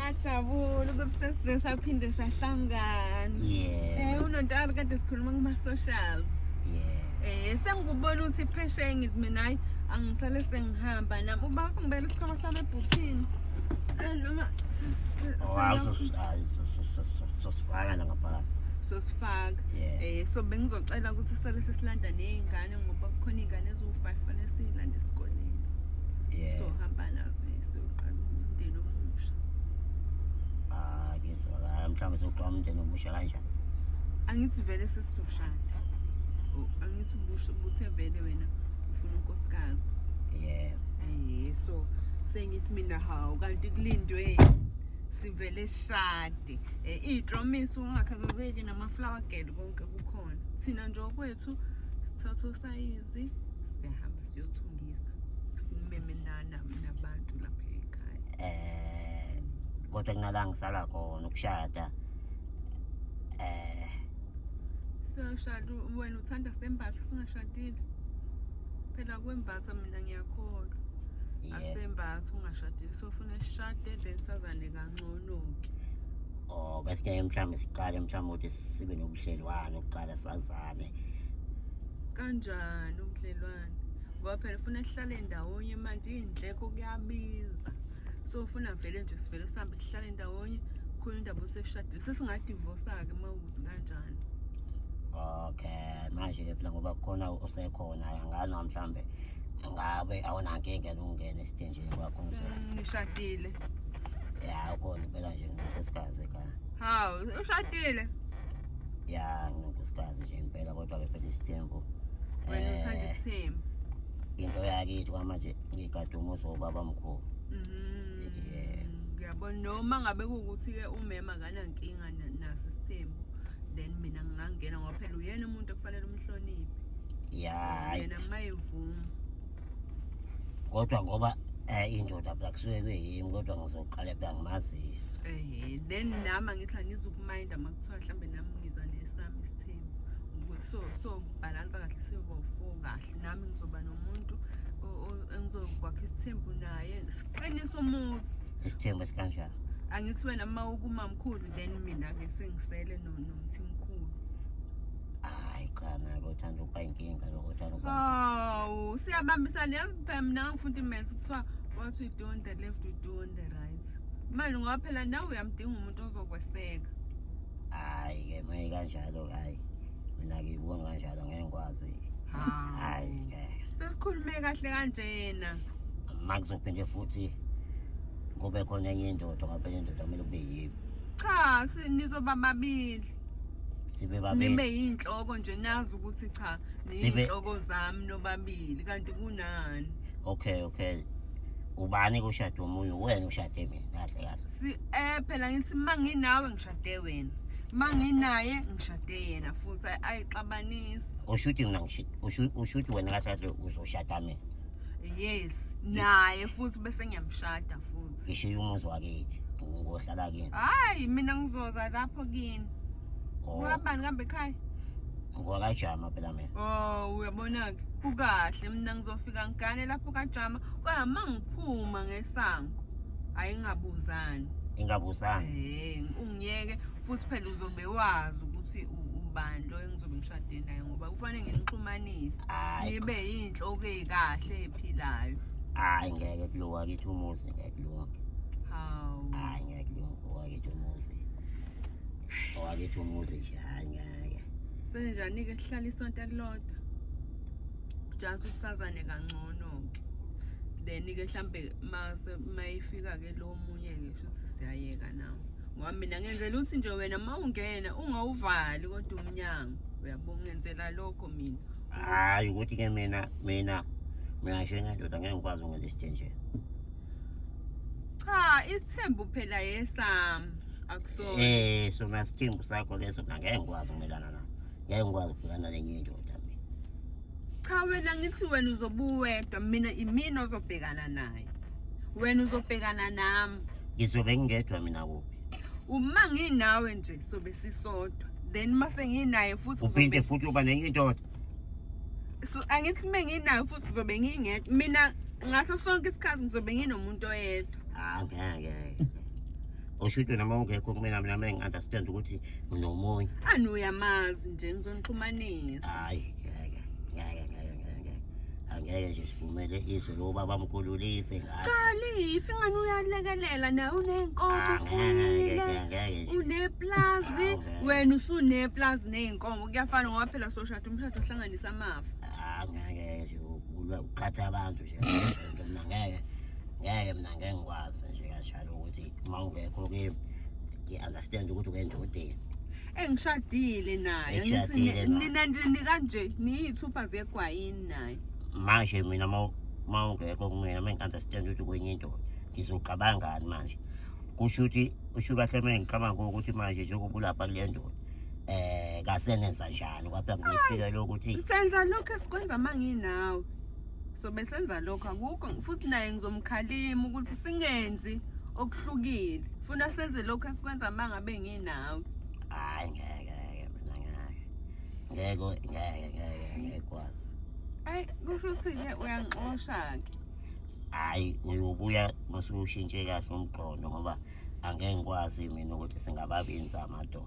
Ngajabula ukuthi sesize saphinde sahlangana. Yeah. Unontalo kade sikhuluma kuma socials. Yeah. Sengikubona ukuthi phesheya ngithi mina hayi angisale sengihamba nami. Uba usungibeka isikhwama sami ebhuthini. Noma Oh, sosifaka la ngaphakathi. Sosifaka. Yeah. So bengizocela ukuthi sisale sesilanda nezingane ngoba kukhona izingane eziwu5 fanele silande esikoleni. Yeah. So hamba nazo siyoqala umndeni omusha. Ah, ngizwakala mhlawumbe sokuqala umndeni omusha kanjani? Angithi vele sesizoshada. Oh, angithi ubusho ubuthe vele wena ufuna unkosikazi. Yeah. So sengithi mina hawu kanti kulindwe sivele sishade. Iy'tromiso ungakhathazeki nama-flower girl konke kukhona. Thina nje okwethu sithatha osayizi siyahamba siyothungisa. Simeme nabantu lapha ekhaya. Kodwa kunala ngisala khona ukushada. Siyashada wena uthanda sembatha singashadile. Phela kwembatha mina ngiyakholwa. Yeah. Asembatha ungashadile so ufuna sishade then sazane kangcono-ke. Oh, bese ke mhlawumbe siqale mhlawumbe ukuthi sibe nobudlelwano ukuqala sazane. Kanjani ubudlelwano? Ngoba phela ufuna sihlale ndawonye manje iy'ndleko kuyabiza. So ufuna vele nje sivele sihambe sihlale ndawonye khona indaba oseshadile. Sesingadivosa-ke uma ukuthi kanjani. Okay, manje ke phela ngoba kukhona osekhona angani mhlawumbe ngabe awunankinga nokungena esithenjini kwakho nje. Ngishadile. Ya, ukhona impela nje nginkosikazi ekhaya. Hawu, ushadile? Ya, nginkosikazi nje impela kodwa ke phela isithembu. Wena uthanda isithembu. Into yakithi kwamanje ngigade umuzi wobaba mkhulu. Yeah. Ngiyabona noma ngabe kuwukuthi ke umema akanankinga naso isithembu then mina ngingangena ngoba phela uyena umuntu okufanele umhloniphe. Ya, Yena mayivuma. kodwa ngoba indoda phela kusuke kuyimi kodwa ngizoqala phela ngimazise. Then nami angithi angizukuminda uma kuthiwa mhlambe nami ngiza nesami isithembu. Ukuthi so balansa kahle sibe four kahle nami ngizoba nomuntu engizokwakha isithembu naye siqinise umuzi. Isithembu esikanjani? Angithi wena uma ukumamkhulu then mina ke sengisele nomthimkhulu. Hayi cha mina uthanda ukuba inkinga lokho uthanda ukuba. Hawu, siyabambisana yazi phela mina ngifunda i-maths kuthiwa what we do on the left we do on the right. Manje ngoba phela nawe uyamdinga umuntu ozokweseka. Hayi ke mina kanjalo hayi. Mina ngibona kanjalo ngeke ngikwazi. Hayi ke. Sesikhulume kahle kanjena. Makuzophinde futhi kube khona enye indoda ngoba phela indoda kumele kube yimi. Cha, nizoba babili. Sibe babili. Nibe yinhloko nje nazi ukuthi cha niyinhloko zami nobabili kanti kunani. Okay, okay. Ubani kushada omunye wena ushade mina kahle kahle. Si phela ngithi manginawe ngishade wena. Manginaye ngishade yena futhi ayixabanisi. Ushuthi mina ngishade ushuthi wena kahle kahle uzoshada mina. Yes, naye futhi bese ngiyamshada futhi. Ngishiya umuzi wakithi ngohlala kini. Hayi mina ngizoza lapho kini. Ungabani kambe ekhaya? Ngwakajama phela mina. Oh, uyabona ke. Kukahle mina ngizofika ngigane lapho kaJama. Kodwa mangiphuma ngesango ayingabuzani. Ingabuzani. Ungiyeke futhi phela uzobe wazi ukuthi ubani lo engizobe ngishade naye ngoba kufanele nginixhumanise. Nibe yinhloko ekahle ephilayo. Hayi ngeke kulowa kithi umuzi ngeke kulunge. Hawu. Hayi ngeke kulunge owakithi umuzi. Owakithi umuzi nje hayi ngeke. Senjani ke sihlala isonto elilodwa? Just usazane kangcono ke. Then ke mhlambe mase mayifika ke lo munye ke shuthi siyayeka nawo. Ngoba mina ngenzela ukuthi nje wena mawungena ungawuvali kodwa umnyango. Uyabona ngenzela lokho mina. Hayi ukuthi ke mina njengendoda ngeke ngikwazi ukungena isithenjeni. Cha, isithembu phela yesami. Akusona. Sona isithembu sakho leso mina ngeke ngikwazi ukumelana naso. Ngeke ngikwazi ukubhekana nenye indoda mina. Cha wena ngithi wena uzobuwedwa mina imina ozobhekana naye. Wena uzobhekana nami. Ngizobe ngingedwa mina kuphi? Uma nginawe nje sobe sisodwa. Then mase nginaye futhi uphinde futhi uba nenye indoda. So angithi menginayo futhi uzobe ngingedwa. Mina ngaso sonke isikhathi ngizobe nginomuntu oyedwa. Ah ngeke. Osho ukuthi noma ungekho kumina, mina mina ngi-understand ukuthi nginomunye. Ani uyamazi nje, ngizonixhumanisa. Hayi, ngeke ngeke ngeke ngeke ngeke, angeke nje sivumele izwe lobabamkhulu life ngathi. Cha, life ingane uyalekelela naye, uney'nkomo. Angeke. Ufuyile. Ngeke nje. Uneplazi. Angeke. Wena usuneplazi ney'nkomo, kuyafana ngoba phela soshada, umshado uhlanganisa amafa. Angeke nje, uqhatha abantu nje mina, ngeke ngeke, mina ngeke ngikwazi nje kanjalo ukuthi uma ungekho kimi ngi-understand ukuthi ukendodeni. Engishadile naye. Ekushadile Ngithi naye. Nina nje nikanje niyithupha zegwayini naye. Manje mina uma ungekho kumina, uma ngi-understand ukuthi kwenye indoda, ngizocabangani manje? Kusho ukuthi usho kahle uma ngicabanga ukuthi manje njengoba ulapha kule ndoda, kasenenza njani kwaphela kufike lokuthi Senza lokhu esikwenza uma nginawe, so besenza lokho, akukho futhi. Naye ngizomkhalima ukuthi singenzi okuhlukile, funa senze lokhu esikwenza uma ngabe nginawe. Hayi, ngeke ngeke, mina ngeke ngeke ngeke ngeke ngeke kwazi. Ayi, kusho ukuthi-ke uyangixosha-ke. Hhayi, uyobuya masuke ushintshe kahle umqondo, ngoba angeke ngikwazi mina ukuthi singababini samadoda.